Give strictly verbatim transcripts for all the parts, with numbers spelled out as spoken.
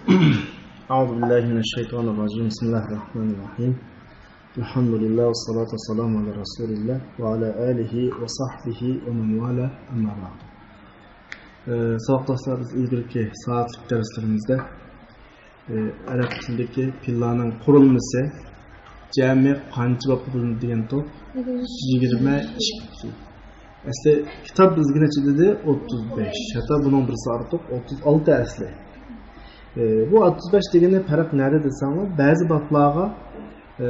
أعوذ بالله من الشيطان الرجيم. بسم الله الرحمن الرحيم. الحمد لله والصلاة والسلام على رسول الله وعلى آله وصحبه ومن والاه، أما بعد. ئى، ساۋاقداشلار، بىز ئىلگىرىكى سائەتلىك دەرسلىرىمىزدە، ئى، ئەرەب تىلىدىكى پېئىللارنىڭ قۇرۇلمىسى، جەمئىي قانچە بابقا بۆلۈنىدۇ دېگەنتۇق؟ يىگىرمە ئىككى. ئەسلى كىتاب بىزگە نەچچە دېدى؟ ئوتتۇز بەش. ھەتتا بۇنىڭ بىرسى ئارتۇق، ئوتتۇز ئالتە ئەسلى. ئى، بۇ ئوتتۇز بەش دېگىنى پەرق نەدە دېسەڭلار، بەزى بابلارغا، ئى،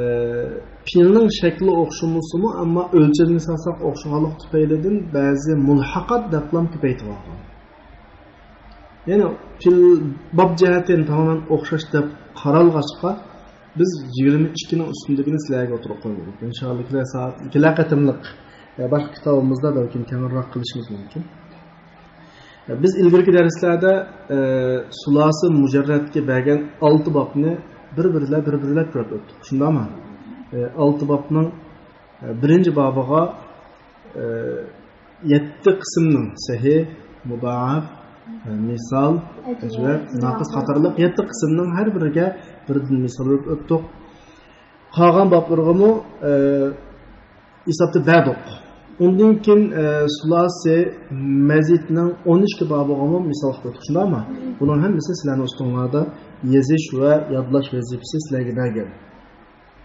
پېئىلنىڭ شەكلى ئوخشىمىسىمۇ، ئەمما ئۆلچەمگە سالساق ئوخشىغانلىق تۈپەيلىدىن بەزى مۇلھەقات دەپلام كۆپەيتىۋالغان. يەنى پېئىل باب جەھەتتىن تامامەن ئوخشاش دەپ قارالغاچقا، بىز يىگىرمە ئىككىنىڭ ئۈستۈندىكىنى سىلەرگە ئوتتۇرىغا قويۇپ بولدۇق. ئىنشائاللا، كېلەر سائەت، كېلەر قېتىملىق، ئە، باشقا كىتابىمىزدا بەلكىم كەڭرىراق قىلىشىمىز مۇمكىن. ئە، بىز ئىلگىرىكى دەرسلەردە، ئە، سۇلاسى مۇجەررەتكە بەرگەن ئالتە بابنى بىر-بىرلەپ، بىر-بىرلەپ كۆرۈپ ئۆتتۇق. شۇنداقمۇ؟ ئە، ئالتە بابنىڭ، ئە، بىرىنچى بابىغا، ئە، يەتتە قىسىمنىڭ سەھىھ، مۇدائەپ، ئە، مىسال، ئەجۋەب، ناقىس قاتارلىق يەتتە قىسىمنىڭ ھەر بىرىگە بىردىن مىسال بېرىپ ئۆتتۇق. قالغان بابلىرىغىمۇ، ئە، ھېسابتا بەردۇق. ئۇندىن كېيىن، ئە، سۇلاسى مەزىدنىڭ ئون ئىككى بابىغىمۇ مىسال قىلىپ ئۆتتۇق، شۇنداقمۇ؟ بۇنىڭ ھەممىسى سىلەرنىڭ ئۈستۈڭلاردا يېزىش ۋە يادلاش ۋەزىپىسى سىلەرگە بەرگەن.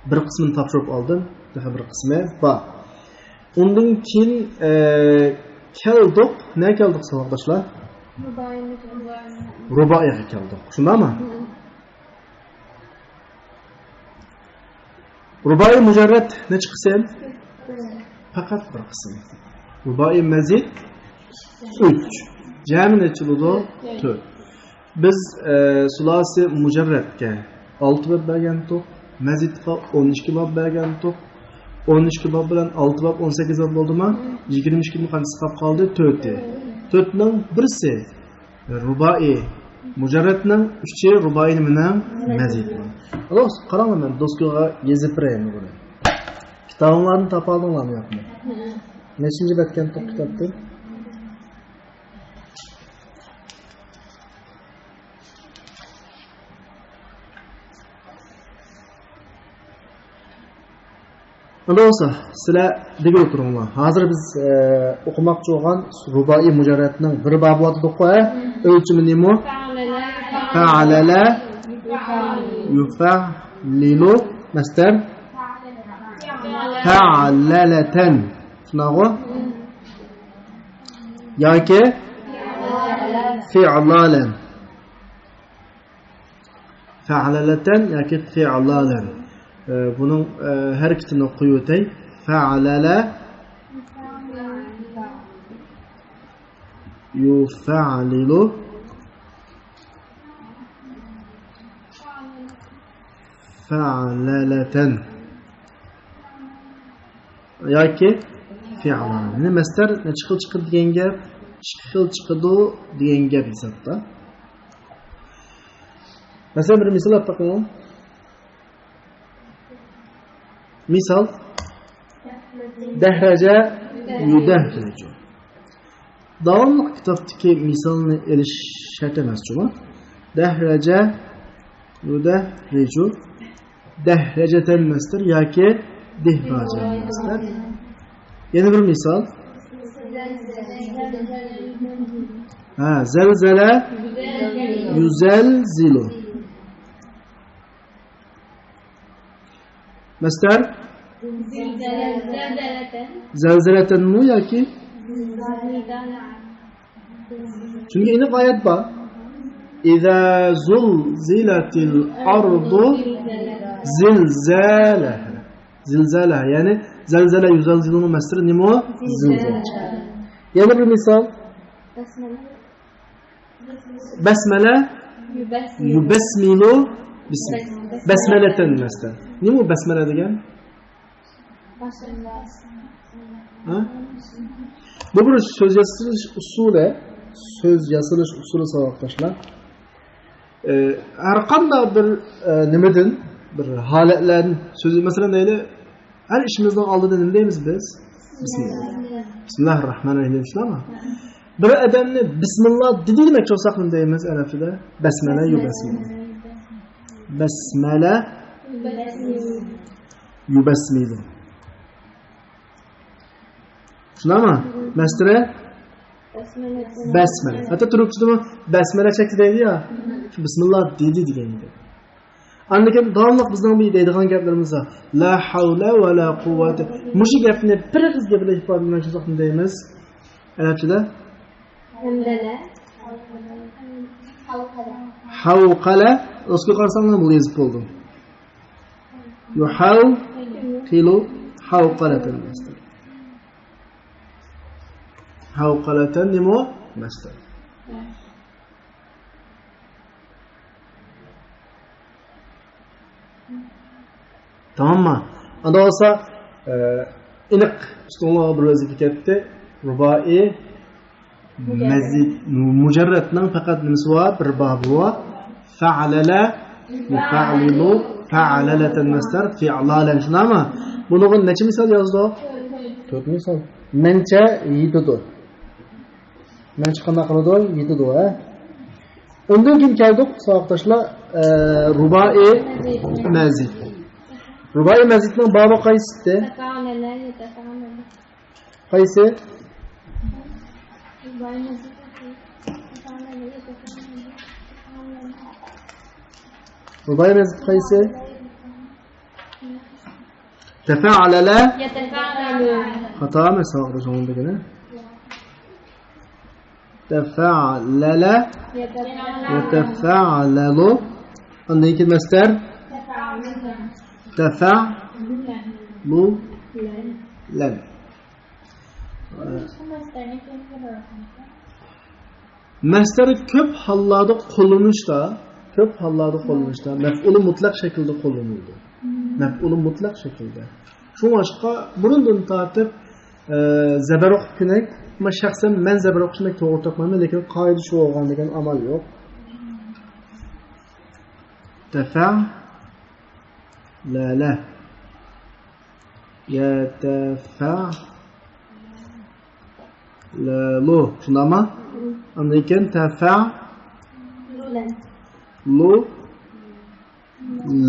بىر قىسمىنى تاپشۇرۇپ ئالدىم، تېخى بىر قىسمى بار. ئۇندىن كېيىن، ئە، كەلدۇق. نەگە كەلدۇق، ساۋاقداشلار؟ رۇبائىيغا كەلدۇق. شۇنداقمۇ؟ رۇبائىي مۇجەررەت نەچچە قىسىم؟ پەقەت بىر قىسىم. رۇبائىي مەزىد ئۈچ. جەمئىي نەچچە بولىدۇ؟ تۆت. بىز، ئە، سۇلاسى مۇجەررەتكە ئالتە باب بەرگەنتۇق، مەزىدقا ئون ئىككى باب بەرگەنتۇق. ئون ئىككى باب بىلەن ئالتە باب ئون سەككىز باب بولدىمۇ؟ يىگىرمە ئىككىدىن قانچىسى قاپ قالدى؟ تۆتى. تۆتنىڭ بىرسى رۇبائىي مۇجەررەتنىڭ، ئۈچى رۇبائىي نېمىنىڭ؟ مەزىدنىڭ. خالاس، قاراڭلار، مەن دوسكىغا يېزىپ بېرەي ئەمدى بۇنى. كىتابىڭلارنى تاپالدىڭلارمۇ ياقمۇ؟ نەچچىنچى بەتكەنتۇق كىتابتىن؟ ئۇنداق بولسا، سىلەر دېگىلى تۇرۇڭلار. ھازىر بىز، ئە، ئوقۇماقچى بولغان رۇبائىي مۇجەررەتنىڭ بىر بابى بار دېدۇققۇ، ھە؟ ئۆلچىمى نېمە؟ فەئەلەلە يۇفەئلىلۇ. مەستەر؟ فەئەلەلەتەن. شۇنداققۇ؟ ياكى فىئلالەن. فەئەلەلەتەن ياكى فىئلالەن. ئە، بۇنىڭ، ئە، ھەرىكىتىنى قويۇۋېتەي. فەئەلەلە يۇفەئلىلۇ فەئەلەلەتەن. ياكى فىئلالەن. يەنى مەستەر نەچچە خىل چىقىدۇ دېگەن گەپ، ئىككى خىل چىقىدۇ دېگەن گەپ ھېسابتا. مەسىلەن، بىر مىسال ئېلىپ باقىمۇ؟ مىسال، دەھرەجە يۇدەھرىجۇ. داۋاملىق كىتابتىكى مىسالنى ئېلىش شەرت ئەمەس جۇمۇ. دەھرەجە يۇدەھرىجۇ. دەھرەجەتەن مەستەر ياكى دىھراجەن مەستەر. يەنە بىر مىسال. ھە، زەلزەلە يۇزەلزىلۇ. مەستەر؟ زەلزەلەتەنمۇ ياكى؟ چۈنكى ئېنىق ئايەت بار. ئىزا زۇلزىلەتىل ئارضۇ زىلزالەھا. زىلزالەھا. يەنى زەلزەلە يۇزەلزىلۇنىڭ مەستىرى نېمە؟ زىلزالە. يەنە بىر مىسال. بەسمەلە يۇبەسمىلۇ. بەسمەلەتەن مەستەر. نېمە بۇ بەسمەلە دېگەن؟ ھە؟ بۇ بىر سۆز ياسىلىش ئۇسۇلى. سۆز ياسىلىش ئۇسۇلى، ساۋاقداشلار. ئە، ھەر قانداق بىر، ئە، نېمىدىن، بىر ھالەتلەردىن سۆز، مەسىلەن، دەيلى، ھەر ئىشىمىزنىڭ ئالدىدا نېمە دەيمىز بىز؟ بىسمىللا. بىسمىللاھىر راھمانىر راھىم دەيمىزمۇ؟ بىر ئادەمنى بىسمىللا دېدى دېمەكچى بولساق نېمە دەيمىز ئەرەب تىلىدا؟ بەسمەلە يۇبەسمىلۇ. بەسمەلە. يبسمل. شۇنداقمۇ؟ مەستىرى؟ بەسمەلە. ھەتتا تۈركچىدىمۇ بەسمەلە چەكتى دەيدۇ يا. شۇ بىسمىللا دېدى دېگەن گەپ. ئاندىن كېيىن داۋاملىق بىزنىڭ بۇ دەيدىغان گەپلىرىمىز بار. لا ھەۋلە ۋە لا قۇۋۋەتە. مۇشۇ گەپنى بىر ئېغىز گەپ بىلەن ئىپادىلىمەكچى بولساق نېمە دەيمىز؟ ئەرەبچىدە؟ ھەۋلەلە. ھەۋقەلە. ئۆزگە قارىساڭلار بۇ يېزىپ بولدۇم. يۇھەۋقىلۇ ھەۋقەلەتەن مەستەر. ھەۋقەلەتەن نېمە؟ مەستەر. تاماممۇ؟ ئاندا بولسا، ئە، ئېنىق ئۈستۈڭلارغا بىر ۋەزىپە كەتتى. رۇبائىي مەزىد، مۇجەررەتنىڭ پەقەت نېمىسى بار؟ بىر بابى بار. فەئلەلە، يۇفەئلىلۇ، فەئلەلەتەن مەستەر، فىئلالەن. شۇنداقمۇ؟ بۇنىڭغا نەچچە مىسال يازدۇق؟ تۆت مىسال. مەنچە يېتىدۇ. مەنچە قانداق قىلىدۇ؟ يېتىدۇ، ھە؟ ئۇندىن كېيىن كەلدۇق، ساۋاقداشلار، ئە، رۇبائىي مەزىد. رۇبائىي مەزىدنىڭ بابى قايسى؟ قايسى؟ رۇبائىي مەزىد قايسى؟ تەفەئەلە. يتفاعل. خاتا ئەمەس، ساۋاقداش ئوڭدىكىنى. تەفەئەلە. يتفاعل. يتفەئەلۇ. ئاندىن كېيىن مەستەر. تەفەئەلۇ. لەن. مەستەر كۆپ ھاللاردا قوللىنىشتا، كۆپ ھاللاردا قوللىنىشتا مەپئۇلى مۇتلەق شەكىلدە قوللىنىلىدۇ. مەپئۇلى مۇتلەق شەكىلدە. شۇڭلاشقا بۇرۇندىن تارتىپ، ئە، زەبەر ئوقۇپ كېلىنەك. ئەمما شەخسەن مەن زەبەر ئوقۇشنى بەك توغرا تاپمايمەن، لېكىن قائىدە شۇ بولغان دېگەن ئامال يوق. تەفەئەلە. يتفعل. لۇ. شۇنداقمۇ؟ ئاندىن كېيىن تەفەلۇ.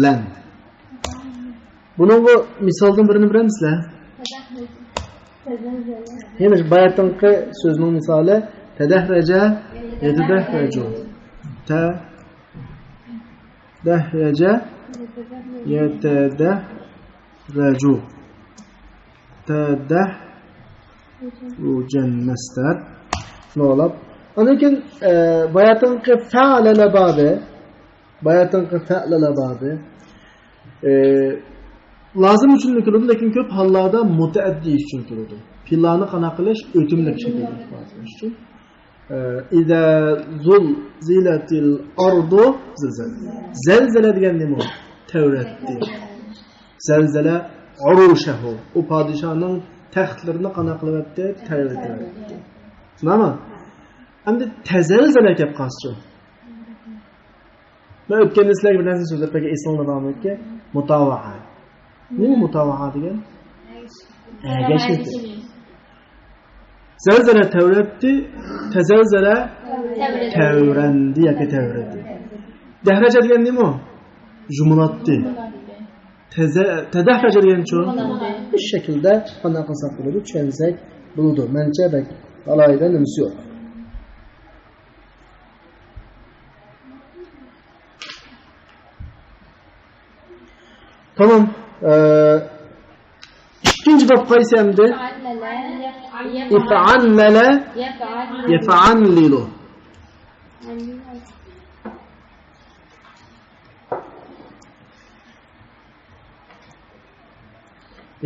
لەن. بۇنىڭغا مىسالدىن بىرىنى بېرەمسىلەر؟ يەنە شۇ باياتىنقى سۆزنىڭ مىسالى. تەدەھرەجە يەتەدەھرەجۇ. تەدەھرەجە يەتەدەھرەجۇ. تەدەھرۇجەن مەستەر. شۇنى ئويلاپ. ئاندىن كېيىن، ئە، باياتىنقى فەئلەلە بابى. باياتىنقى فەئلەلە بابى. ئە، لازىم ئۈچۈنمۇ كېلىدۇ، لېكىن كۆپ ھاللاردا مۇتەئەددى ئۈچۈن كېلىدۇ. پىلانى قانداق قىلىش، ئۆتۈملۈك شەكىلدە ئىپادىلەش ئۈچۈن. ئىزا زۇلزىلەتىل ئارضۇ زىلزالە. زەلزەلە دېگەن نېمە؟ تەۋرەتتى. زەلزەلە ئۇرۇشەھۇ. ئۇ پادىشاھنىڭ تەختلىرىنى قانداق قىلىۋەتتى؟ تەۋرىتىۋەتتى. شۇنداقمۇ؟ ئەمدى تەزەلزەلە كەپ قالسىچۇ؟ مەن ئۆتكەندە سىلەرگە بىر نەرسە سۆزلەپ بەرگەن، ئېسىڭلاردا بارمىكىن؟ مۇتاۋەئە. نېمە مۇتاۋەئە دېگەن؟ ئەگەشمىدى. زەلزەلە تەۋرەتتى، تەزەلزەلە تەۋرەندى ياكى تەۋرىدى. دەھرەجە دېگەن نېمە؟ جۇمۇلاتتى. تەزە-، تەدەھرەجە دېگەنچۇ؟ بۇ شەكىلدە قانداق قىلساق بولىدۇ؟ چۈشەنسەك بولىدۇ. مەنچە بەك ئالاھىدە نېمىسى يوق. تامام. ئە، ئىككىنچى باب قايسى ئەمدى؟ ئىفئەللەلە يەفئەللىلۇ.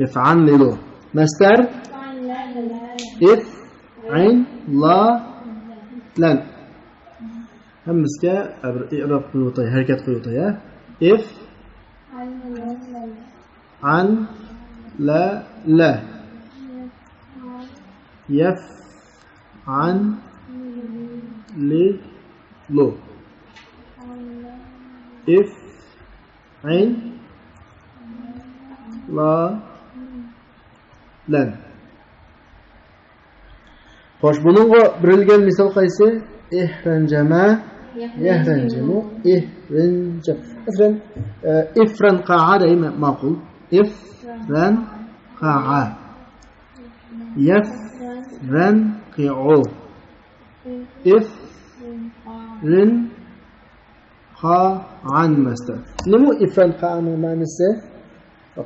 ئىفئەللىلۇ. مەستەر. ئىفئەللەلەن. ھەممىسىگە بىر ئىئراب قويۇۋېتەي، ھەرىكەت قويۇۋېتەي، ھە؟ ئىفئەللەلە. يفعللو. افعللن. خوش، بۇنىڭغا بېرىلگەن مىسال قايسى؟ اهرنجم يهرنج مو؟ إهرنج. مەسىلەن، ئە، إفرنقع دەيمەن، ماقۇل. إفرنقع. يفرنقع. إفرنقع مەسىلەن. نېمە ئۇ إفرنقعنىڭ مەنىسى؟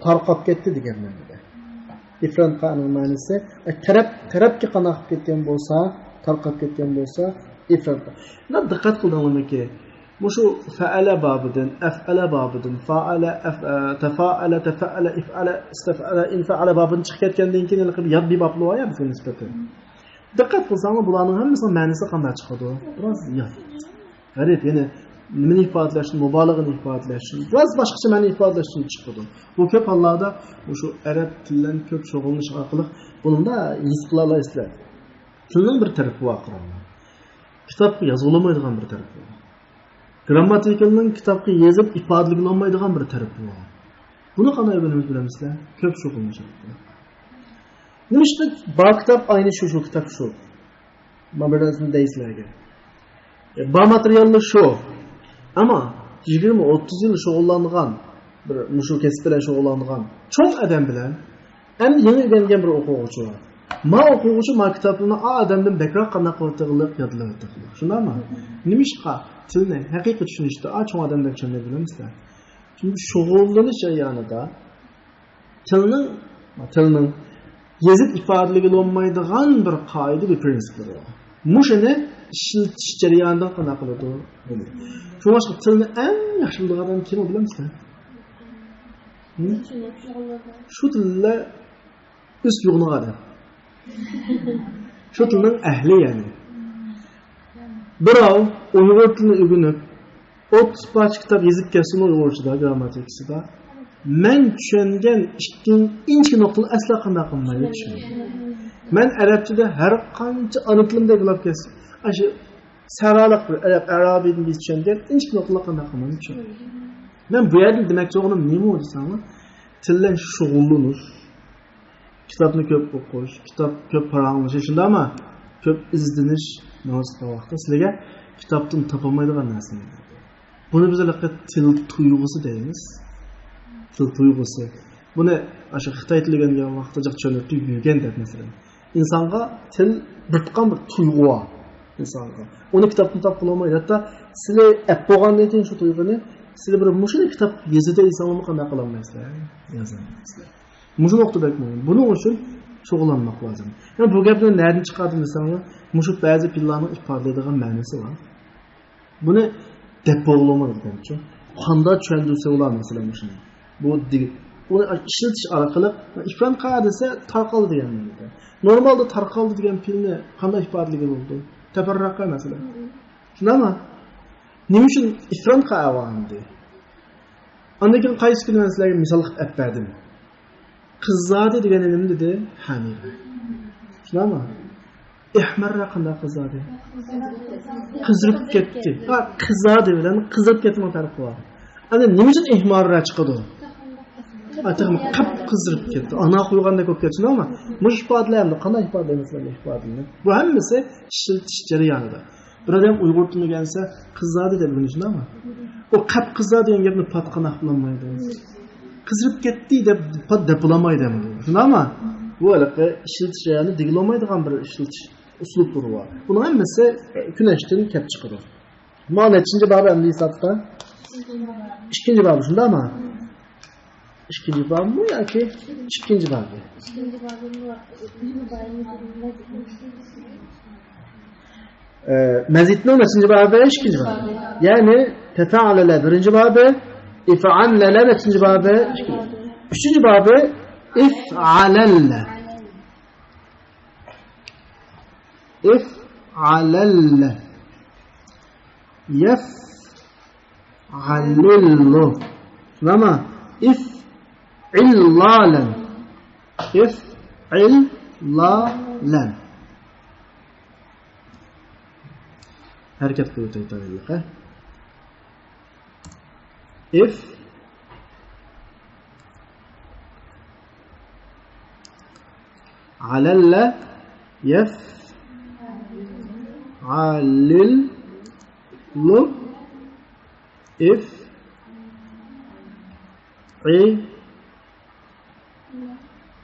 تارقاپ كەتتى دېگەن مەنىدە. ئىفرانقانىڭ مەنىسى، ئە، تەرەپ، تەرەپكە قانداق قىلىپ كەتكەن بولسا، تارقاپ كەتكەن بولسا، ئىفرانقا. مانا دىققەت قىلدىڭلارمىكى؟ مۇشۇ فەئەلە بابىدىن، ئەفئەلە بابىدىن، فائەلە، ئەف-، ئە، تەفائەلە، تەفەئەلە، ئىفئەلە، ئىستەفئەلە، ئىنفەئەلە بابىدىن چىقىپ كەتكەندىن كېيىن ھېلىقى ياد بىر بابلار بار يا بىزگە نىسبەتەن. دىققەت قىلساڭلار، بۇلارنىڭ ھەممىسىنىڭ مەنىسى قانداق چىقىدۇ؟ بىراز يات. غەرىب، يەنى نېمىنى ئىپادىلەشتىن، مۇبالىغىنى ئىپادىلەشتىن، بىراز باشقىچە مەنە ئىپادىلەشتىن چىقىدۇ. بۇ كۆپ ھاللاردا مۇشۇ ئەرەب تىل بىلەن كۆپ شۇغۇللىنىش ئارقىلىق بۇنىڭدا ھېس قىلالايسىلەر. تىلنىڭ بىر تەرىپى بار قارىمۇ. كىتابقا يازغىلى بولمايدىغان بىر تەرىپى بار. گرامماتىكىنىڭ كىتابقا يېزىپ ئىپادىلىگىلى بولمايدىغان بىر تەرىپى بار. بۇنى قانداق ئۆگىنىمىز بىلەمسىلەر؟ كۆپ شۇغۇللىنىش ئارقىلىق. نېمىشقا بار كىتاب ئاينى شۇ، شۇ كىتاب شۇ. مانا بىر نەرسىنى دەيسىلەرگە. ئە، بار ماتېرىياللار شۇ. ئەمما يىگىرمە، ئوتتۇز يىل شۇغۇللانغان بىر مۇشۇ كەسىپ بىلەن شۇغۇللانغان چوڭ ئادەم بىلەن ئەمدى يېڭى ئۆگەنگەن بىر ئوقۇغۇچى بار. ما ئوقۇغۇچى ما كىتابنى ئا ئادەمدىن بەكرەك قانداق قىلىۋاتىدىغانلىق يادلاۋاتىدىغانلىق. شۇنداقمۇ؟ نېمىشقا تىلنى ھەقىقىي چۈشىنىشتە ئا چوڭ ئادەمدەك چۈشەنمەيدۇ بىلەمسىلەر؟ چۈنكى شۇغۇللىنىش جەريانىدا تىلنىڭ، تىلنىڭ يېزىپ ئىپادىلىگىلى بولمايدىغان بىر قائىدە، بىر پرىنسىپلىرى بار. مۇشۇنى ئىشلىتىش جەريانىدا قانداق قىلىدۇ؟ شۇڭلاشقا تىلنى ئەڭ ياخشى بىلىدىغان ئادەم كىم، بىلەمسىلەر؟ ھە؟ شۇ تىلدا ئۆسۈپ يوغىنىغان ئادەم. شۇ تىلنىڭ ئەھلى، يەنى. بىراۋ ئۇيغۇر تىلىنى ئۆگىنىپ، ئوتتۇز پارچە كىتاب يېزىپ كەتسىمۇ ئۇيغۇرچىدا، گرامماتىكىسىدا، مەن چۈشەنگەن ئىككى ئىنچىكە نۇقتىنى ئەسلا قانداق قىلمايدۇ چۈشىنىدۇ. مەن ئەرەبچىدە ھەر قانچە ئانا تىلىمدا يوللاپ كەتسۇن، ئاشۇ سەھرالىق بىر ئەرەب، ئەرەبىيدىن بىز چۈشەنگەن ئىنچىكە نۇقتىلار قانداق قىلمايدۇ چۈشىنىدۇ. مەن بۇ يەردىن دېمەكچى بولغىنىم نېمە دېسەڭلار، تىل بىلەن شۇغۇللىنىش، كىتابنى كۆپ ئوقۇش، كىتاب كۆپ پاراڭلىشىش، شۇنداقمۇ؟ كۆپ ئىزدىنىش، ماڭا قىلغان ۋاقىتتا سىلەرگە كىتابتىن تاپالمايدىغان نەرسىنى بېرىدۇ. بۇنى بىز ھېلىقى تىل تۇيغۇسى دەيمىز. تىل تۇيغۇسى. بۇنى ئاشۇ خىتاي تىلى ئۆگەنگەن ۋاقىتتا جىق چۈشەندۈرۈپ يۈرگەن دەپ، مەسىلەن. ئىنسانغا تىل بىر تۇتقان بىر تۇيغۇ بار. ئىنسانغا. ئۇنى كىتابتىن تاپقىلى بولمايدۇ. ھەتتا سىلى ئەپ بولغاندىن كېيىن شۇ تۇيغۇنى، سىلى بىر مۇشۇنى كىتاب يېزىدۇ دېسەڭلارمۇ قانداق قىلالمايسىلەر؟ يازالمايسىلەر. مۇشۇ نۇقتا بەك مۇھىم. بۇنىڭ ئۈچۈن شۇغۇللانماق لازىم. يەنە بۇ گەپنى نەدىن چىقاردىم دېسەڭلار، مۇشۇ بەزى پېئىللارنىڭ ئىپادىلەيدىغان مەنىسى بار. بۇنى دەپ بولغىلى بولمايدۇ دېگەنچۇ. قانداق چۈشەندۈرسە بولار، مەسىلەن، مۇشۇنى. بۇ دېگەن. ئۇنى ئىشلىتىش ئارقىلىق، ئىفرانقا دېسە تارقالدى دېگەن مەنىدە. نورمالدا تارقالدى دېگەن پېئىلنى قانداق ئىپادىلىگىلى بولىدۇ؟ تەپەررەقە، مەسىلەن. شۇنداقمۇ؟ نېمە ئۈچۈن ئىفرانقا ئەۋاندى؟ ئاندىن كېيىن قايسى كۈنى مەن سىلەرگە مىسال قىلىپ ئەپ بەردىم؟ قىزاردى دېگەندە نېمە دېدى؟ ھەمىرە. شۇنداقمۇ؟ ئەھمەررە قانداق قىزاردى؟ قىزىرىپ كەتتى. ھا، قىزاردى بىلەن قىزىرىپ كەتتىنىڭ پەرقى بار. ئەنە نېمە ئۈچۈن ئەھمەررە چىقىدۇ؟ ھا، تېخىمۇ قاپقىزىرىپ كەتتى. ئانا قويغاندەك بولۇپ كەتتى، شۇنداقمۇ؟ مۇشۇ ئىپادىلەر ئەمدى قانداق ئىپادىلەيمىز بۇ ئىپادىنى؟ بۇ ھەممىسى ئىشلىتىش جەريانىدا. بىر ئادەم ئۇيغۇر تىلىنى ئۆگەنسە، قىزاردى دەپ ئۆگىنىشى نورمال. ئۇ قەپ قىزاردى دېگەن گەپنى پات قانداق قىلالمايدۇ؟ قىزىرىپ كەتتى دەپ پات دەپ بولالمايدۇ ئەمدى. شۇنداقمۇ؟ بۇ ھېلىقى ئىشلىتىش جەريانى دېگىلى بولمايدىغان بىر ئىشلىتىش ئۇسلۇبلىرى بار. بۇنىڭ ھەممىسى كۈنەشتىن كەپ چىقىدۇ. مانا نەچچىنچى بابى ئەمدى ھېسابتا؟ ئىككىنچى بابى، شۇنداقمۇ؟ ئىككىنچى بابمۇ ياكى ئىككىنچى بابى؟ ئە، مەزىدنىڭ نەچچىنچى بابى؟ ئىككىنچى بابى. يەنى تەفەئەلەلە بىرىنچى بابى، ئىفئەللەلە نەچچىنچى بابى؟ ئىككىنچى. ئۈچىنچى بابى ئىفئەلەللە. ئىفئەلەللە. يەفئەلىللۇ. شۇنداقمۇ؟ ئىفئىللالەن. ئىفئىللالەن. ھەرىكەت قىلىۋېتەي تايىنلىقى. ئىفئەلەللە يەفئەلىللە. ئىف، ئى،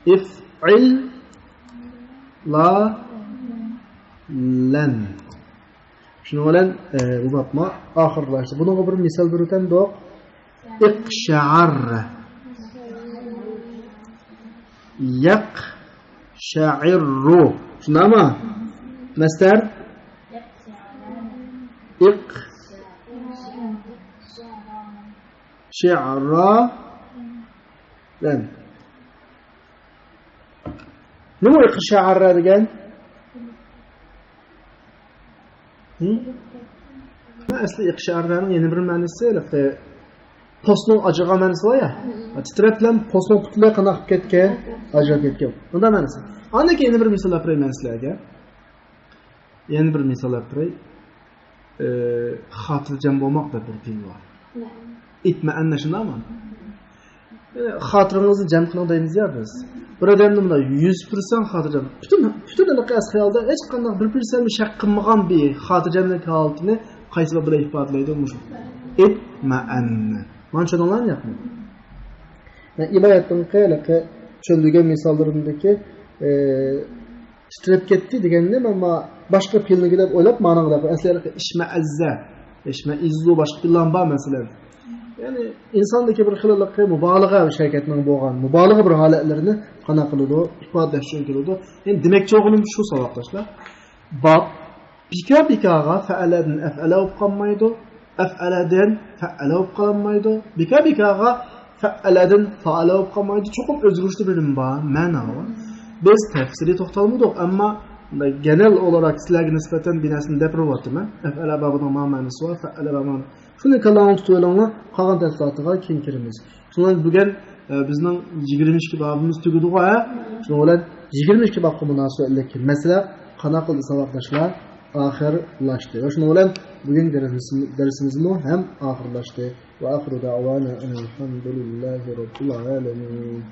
ئىفئىل، لا، لەن. شۇنىڭ بىلەن، ئە، بۇ بابمۇ ئاخىرلاشتى. بۇنىڭغا بىر مىسال بېرىۋەتەمدۇق. ئىقشەئەررە. يەقشەئىررۇ. شۇنداقمۇ؟ مەستەر؟ ئىق. شەئەررە. نېمە ئىقشەئەررە دېگەن؟ ھە؟ ئەسلى ئىقشەئەررەنىڭ يەنە بىر مەنىسى، ھېلىقى پوستنىڭ ئاجىغان مەنىسى بار يا. تىترەپ بىلەن پوستنىڭ پۈتۈنلەي قانداق قىلىپ كەتكەن؟ ئاجراپ كەتكەن. ئۇنداق مەنىسى. ئاندىن كېيىن يەنە بىر مىسال ئاپىرەي مەن سىلەرگە. يەنە بىر مىسال ئاپىرەي. ئى، خاتىرجەم بولماق دەپ بىر پېئىل بار. ئىتمەئەننە، شۇنداقمۇ؟ يەنى خاتىرىڭىزنى جەم قىلىڭ دەيمىز يا بىز. بىر ئادەمنى مۇنداق يۈز پىرسەنت خاتىرجەم، پۈتۈن، پۈتۈن ھېلىقى ئەس خىيالدا ھېچقانداق بىر پىرسەنتمۇ شەك قىلمىغان بىر خاتىرجەملىك ھالىتىنى قايسى باب بىلەن ئىپادىلەيدۇ؟ مۇشۇ. ئىتمەئەننە. مانا چۈشەندىڭلارمۇ ياقمۇ؟ مەن ئىلاھىياتنىڭ ھېلىقى چۈشەندۈرگەن مىساللىرىمدىكى، ئى، تىترەپ كەتتى دېگەننى مەن ما-، باشقا پېئىلنىڭكى دەپ ئويلاپ مانا ئەسلى ئىشمەئەززە، ئىشمەئىززۇ، باشقا پېئىللار بار مەسىلەن. يەنى ئىنساندىكى بىر خىللىقى مۇبالىغە ھەرىكەتنىڭ بولغان، مۇبالىغە بىر ھالەتلىرىنى قانداق قىلىدۇ، ئىپادىلەش ئۈچۈن كېلىدۇ. يەنى دېمەكچى بولغىنىم شۇ، ساۋاقداشلار. باب بىكا بىكاغا فەئەلەدىن ئەفئەلە بولۇپ قالمايدۇ. ئەفئەلەدىن فەئەلە بولۇپ قالمايدۇ. بىكا بىكاغا فەئەلەدىن فائەلە بولۇپ قالمايدۇ. چوقۇم ئۆزگىرىشلىك بىلىم بار، مەنا بار. بىز تەپسىلىي توختالمىدۇق، ئەمما گېنېل ئولاراق سىلەرگە نىسبەتەن بىر نەرسىنى دەپ بېرىۋاتىمەن. ئەفئەلە بابىنىڭ مانا مەنىسى بار، فەئەلە بابىنىڭ. شۇنى كاللاڭلاردا تۇتۇۋېلىڭلار، قالغان تەپسىلاتىغا كېيىن كىرىمىز. شۇنىڭ بىلەن بۈگۈن، ئە، بىزنىڭ يىگىرمە ئىككى بابىمىز تۈگىدىغۇ، ھە؟ شۇنىڭ بىلەن يىگىرمە ئىككى بابقا مۇناسىۋەتلىك مەسىلە قانداق قىلدى ساۋاقداشلار؟ ئاخىرلاشتى. ۋە شۇنىڭ بىلەن بۈگۈنكى دەرسىمىز، دەرسىمىزمۇ ھەم ئاخىرلاشتى. ۋە ئاخىرۇ دەئۋانا ئەنىل ھەمدۇلىللاھى رەببىل ئالەمىن.